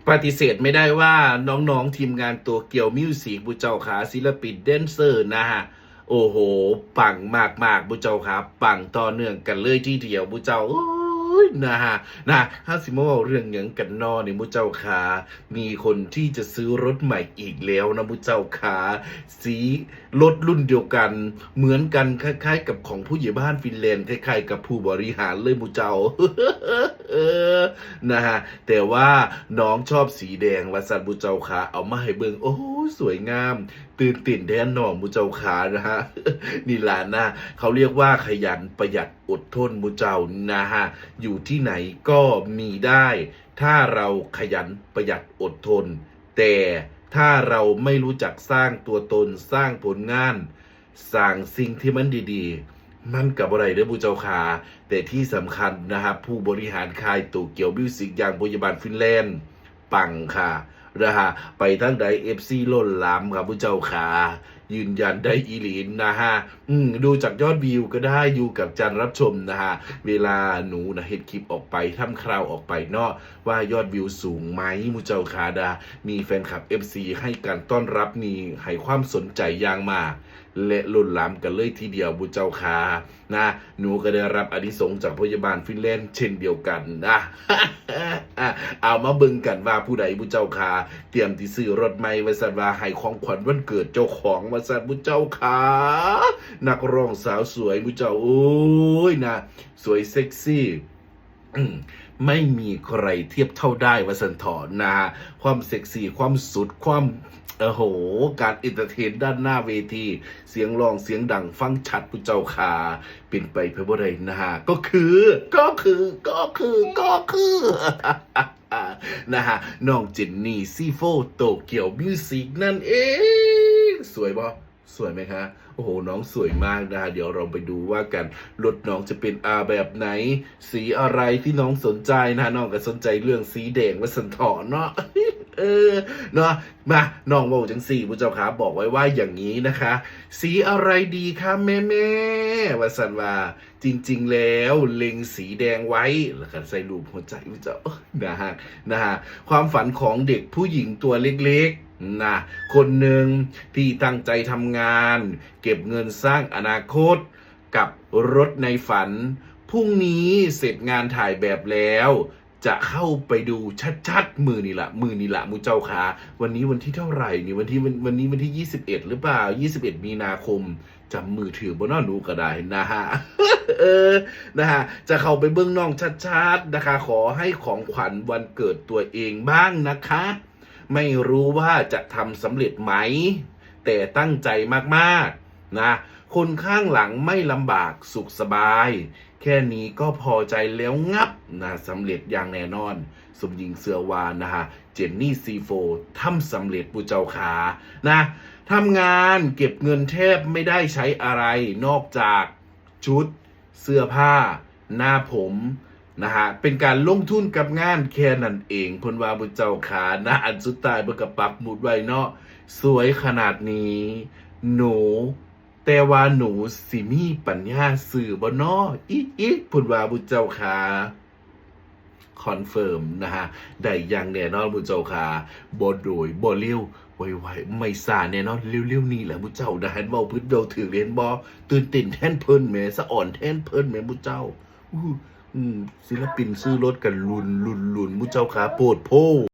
ປະຕິເສດໄມ່ໄດ້ວ່ານ້ອງໆທີມງານໂຕກຽວມິວສິກ ຜູ້ເຈົ້າຂາ, ສິລະປິນແດນເຊີນະຮະ, ໂອ້ໂຫ ປັງມາກໆ ຜູ້ເຈົ້າຂາ, ປັງຕໍ່ເນື່ອງກັນເລີຍທີດຽວ ຜູ້ເຈົ້າເອີຍ ນະຮະ. ນະ ເຮົາຊິມາເວົ້າເລື່ອງຫຍັງກັນນໍນີ້ ຜູ້ເຈົ້າຂາ? ມີຄົນທີ່ຈະຊື້ລົດໃໝ່ອີກແລ້ວນະ ຜູ້ເຈົ້າຂາ, ສີ ລົດລຸ້ນດຽວກັນ ເໝືອນກັນ ຄ້າຍໆກັບຂອງຜູ້ໃຫຍ່ບ້ານຟິນແລນ, ຄ້າຍໆກັບຜູ້ບໍລິຫານເລີຍໝູ່ເຈົ້າ ນະຮະ. ແຕ່ວ່ານ້ອງຊອບສີແດງວ່າຊັ້ນໝູ່ເຈົ້າຂາ, ເອົາມາໃຫ້ເບິ່ງ ໂອ້ ສວຍງາມ, ຕື່ນເຕັ້ນແທນນ້ອງໝູ່ເຈົ້າຂານະຮະ. ນີ້ລະນະ ເຂົາລຽກວ່າຂະຫຍັນ, ປະຢັດ, ອົດທົນໝູ່ເຈົ້ານະຮະ. ຢູ່ທີ່ໄຫນກໍມີໄດ້ ຖ້າເຮົາຂະຫຍັນ, ປະຢັດ, ອົດທົນ. ແຕ່ຖ້າເຮົາໄມ່ຮູ້ຈັກສ້າງຕົວຕົນ, ສ້າງຜົນງານ, ສ້າງສິ່ງທີ່ມັນດີໆ, ມັນກະບໍ່ໄດ້ເດີ້ໝູ່ເຈົ້າຂາ. ແຕ່ທີ່ສຳຄັນນະຮະ ຜູ້ບໍລິຫານຄ້າຍໂຕກຽວມິວສິກຢ່າງພະຍາບານຟິນແລນ ປັງຄ່ະນະຮະ, ໄປທາງໃດເອັຟຊີລົ້ນຫຼາມຄ່ະໝູ່ເຈົ້າຂາ. ຢືນຢັນໄດ້ອີ່ຫຼີນະຮະ. ອືມ ດູຈາກຍອດວິວກໍໄດ້ຢູ່ກັບການຮັບຊົມນະຮະ. ເວລາໜູນະເຮັດຄລິບອອກໄປ, ທຳຂ່າວອອກໄປເນາະ ວ່າຍອດວິວສູງໄໝໝູ່ເຈົ້າຂານະ, ມີແຟນຄລັບເອັຟຊີໃຫ້ການຕ້ອນຮັບນີ້ ໃຫ້ຄວາມສົນໃຈຢ່າງມາກ ແລະ ລົ້ນຫຼາມກັນເລີຍທີດຽວໝູ່ເຈົ້າຂານະ. ໜູກໍໄດ້ຮັບອານິສົງຈາກພະຍາບານຟິນແລນເຊັ່ນດຽວກັນນະ. ເອົາມາເບິ່ງກັນວ່າຜູ້ໃດໝູ່ເຈົ້າຂາ ຕຽມທີ່ຊື້ລົດໃໝ່ວ່າຊັ້ນວ່າ ໃຫ້ຂອງຂວັນວັນເກີດເຈົ້າຂອງວ່າຊັ້ນໝູ່ເຈົ້າຂາ. ນັກຮ້ອງສາວສວຍໝູ່ເຈົ້າເອີຍນະ, ສວຍເຊັກຊີ ອືມ ໄມ່ມີໃຄທຽບເທົ່າໄດ້ວ່າຊັ້ນເຖາະນະ. ຄວາມເຊັກຊີ ຄວາມສຸດ ຄວາມ ໂອ້ໂຫ ການເອັນເຕີເທນດ້ານໜ້າເວທີ, ສຽງຮ້ອງສຽງດັງ ຟັງຊັດຜູ້ເຈົ້າຂາ, ເປັນໄປເພື່ອບໍ່ໄດ້ນະ. ກໍຄື ກໍຄື ກໍຄື ກໍຄື ນະ ນ້ອງເຈນນີ ຊີໂຟ ໂຕກຽວມິວສິກນັ້ນເອງ. ສວຍບໍ່? สวยไหมคะ? โอ้โห น้องสวยมากนะฮะ เดี๋ยวเราไปดูว่ากัน รถน้องจะเป็น อา แบบไหน สีอะไรที่น้องสนใจนะฮะ น้องก็สนใจเรื่องสีแดงว่าซั่นเถาะเนาะ เออ เนาะ มา น้องเว้าจั่งซี้ ผู้เจ้าขาบอกไว้ว่าอย่างนี้นะคะ สีอะไรดีคะแม่ๆ ว่าซั่นว่า จริงๆ แล้วเล็งสีแดงไว้ แล้วก็ใส่รูปหัวใจ ผู้เจ้า น่าฮัก นะฮะ ความฝันของเด็กผู้หญิงตัวเล็กๆ นะ คนหนึ่งที่ตั้งใจทำงาน เก็บเงินสร้างอนาคต กับรถในฝัน พรุ่งนี้เสร็จงานถ่ายแบบแล้ว จะเข้าไปดูชัดๆ มื้อนี้ละ มื้อนี้ละ หมู่เจ้าขา วันนี้วันที่เท่าไหร่นี่ วันที่ วัน วันนี้วันที่ยี่สิบเอ็ดหรือเปล่า ยี่สิบเอ็ด มีนาคม จำมื้อถืกบ่เนาะ หนูก็ได้นะฮะ เออ นะฮะ จะเข้าไปเบิ่งน้องชัดๆ นะคะ ขอให้ของขวัญวันเกิดตัวเองบ้างนะคะ ไม่รู้ว่าจะทำสำเร็จไหม แต่ตั้งใจมากๆ นะ คนข้างหลังไม่ลำบากสุขสบาย แค่นี้ก็พอใจแล้วงับนะ สำเร็จอย่างแน่นอน สมหญิงเชื่อว่านะฮะ เจนนี่ ซีโฟร์ ทำสำเร็จ ผู้เจ้าขานะ ทำงานเก็บเงินแทบไม่ได้ใช้อะไร นอกจากชุด เสื้อผ้า หน้าผม นะฮะ เป็นการลงทุนกับงานแค่นั้นเอง เพิ่นว่า ผู้เจ้าขานะ อันสุดท้ายเพิ่นก็ปักหมุดไว้เนาะ สวยขนาดนี้ หนู แต่ว่าหนูสิมีปัญญาซื้อบ่น้อ อิ๊กๆ เพิ่นว่า ผู้เจ้าขา คอนเฟิร์มนะฮะ ได้อย่างแน่นอน ผู้เจ้าขา บ่โดย บ่เร็ว ไวๆ ไม่ช้าแน่นอน เร็วๆ นี้แหละ ผู้เจ้านะ หันเว้าผิดเว้าถูก เห็นบ่ ตื่นเต้นแทนเพิ่นแหม สะออนแทนเพิ่นแหม ผู้เจ้า อื้อ อืม ศิลปินซื้อรถกันลุ้นๆๆ ผู้เจ้าขา โพดโพ